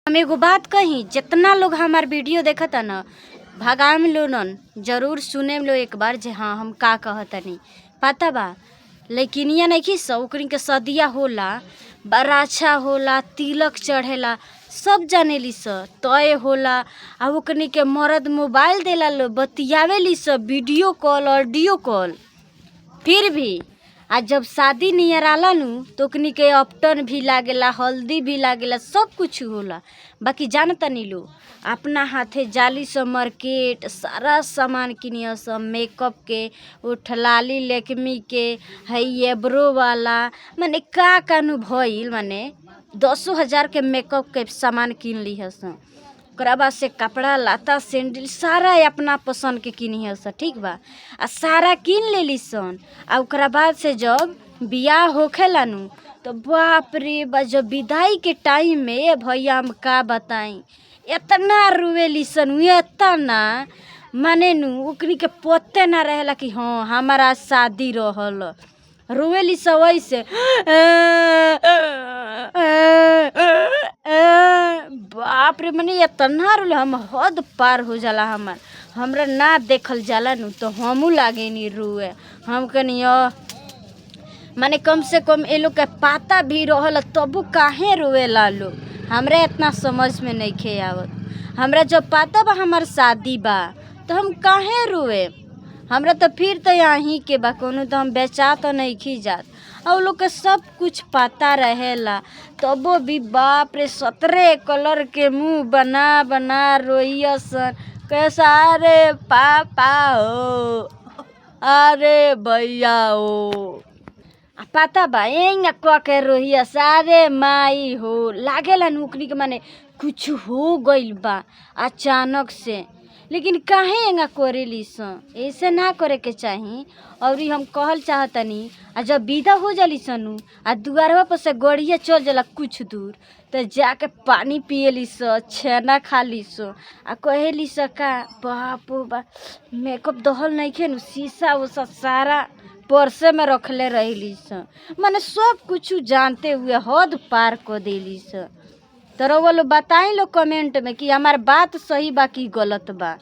हम एगो बात कही, जितना लोग हमार वीडियो देखता न, भगाम लो नन जरूर सुने लो एक बार जे हाँ हम का कहतनी। पता बा लइकिनिया नइखी स, ओकनी के सदिया होला, बराछा होला, तिलक चढ़ेला, सब जानेली स, तय होला। आ ओकनी के मरद मोबाइल देला लो, बतियावेली स वीडियो कॉल ऑडियो कॉल। फिर भी आ जब शादी नियर आला नु तो ओकनी के अपटन भी लागेला, हल्दी भी लागेला, सब कुछ होला। बाकी जानतनी लो अपना हाथे जाली स मार्केट सारा सामान किनिय स, मेकअप के, ओठलाली लेकमी के, हई एब्रो वाला, माने का का नु भइल, माने 10,000 के मेकअप के सामान किन लिह स। ओकरा बाद से कपड़ा लत्ता सैंडल सारा अपना पसंद के किनिह स, ठीक बा। आ सारा किन लेली सन। आ ओकरा बाद से जब बियाह होखेला नु तो बाप रे बा, जब विदाई के टाइम में भैया हम का बताई, इतना रोवेली सन, इतना माने नु ओकनी के पते ना रहेला कि हाँ हमारा शादी रहल। रोवेली स वैसे बाप रे, माने इतना रोले हम हद पार हो जाला हमार। हमरा ना देखल जाला नु तो हमहू लागेनी रोए। हम कहनी माने कम से कम ए लोग के पाता भी रहल तबो काहे रोवेला लोग, हमरा इतना समझ में नइखे आवत। हमरा जब पता बा हमार शादी बा तो हम काहे रोए, हमरा तो फिर तो यहीं के बा, कोनो तो हम बेचा तो नइखी जात। और लोग के सब कुछ पता रहेला तबो भी बाप रे 17 कलर के मुंह बना बना रोइयसन। कैसा अरे पापा हो, अरे भैया हो, आ पता बा एंगा क के रोहिया सारे माई हो लागेला नौकरी के, माने कुछ हो गइल बा अचानक से। लेकिन काहे एंगा करेली स, ऐसे ना करे के चाही। और हम कहल चाहतनी, आ जब विदा हो जाली सनु आ दुआरवा पर से गड़िया चल जाला कुछ दूर तो जाके पानी पियली स, छेना खाली स, आ कहेली स का बाप रे बा मेकअप दहल नइखे नु, शीशा उसा सारा पर्से में रखले रहेली स, माने सब कुछ जानते हुए हद पार कर देली स। तो रउआ लोग बताई लो कमेंट में कि हमार बात सही बा कि गलत बा।